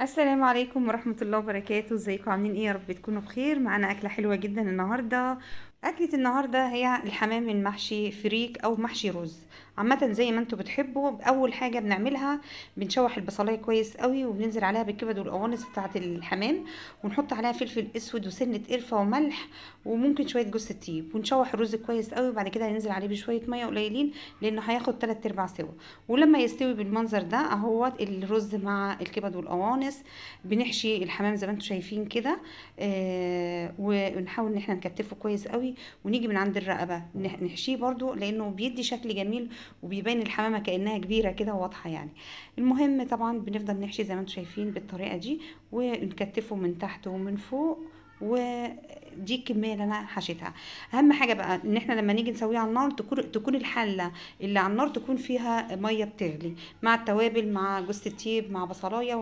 السلام عليكم ورحمة الله وبركاته. ازيكم عاملين ايه؟ يا رب تكونوا بخير. معانا اكلة حلوة جدا النهاردة. اكلة النهاردة هي الحمام المحشي فريك او محشي رز، عامة زي ما انتوا بتحبوا. اول حاجة بنعملها بنشوح البصلاية كويس قوي، وبننزل عليها بالكبد والقوانص بتاعة الحمام، ونحط عليها فلفل اسود وسنة قرفة وملح وممكن شوية جوز الطيب، ونشوح الرز كويس قوي. وبعد كده هننزل عليه بشوية مية قليلين لانه هياخد 3/4 سوا. ولما يستوي بالمنظر ده اهوت الرز مع الكبد والقوانص، بنحشي الحمام زي ما انتم شايفين كده، ونحاول ان احنا نكتفه كويس قوي، ونيجي من عند الرقبة نحشيه برضو لانه بيدي شكل جميل وبيبين الحمامة كانها كبيرة كده وواضحة يعني. المهم طبعا بنفضل نحشي زي ما انتم شايفين بالطريقة دي، ونكتفه من تحت ومن فوق. ودي الكمية اللي انا حشيتها. اهم حاجة بقى ان احنا لما نيجي نسويها على النار تكون الحلة اللي على النار تكون فيها مية بتغلي مع التوابل مع جوز الطيب مع بصلايه.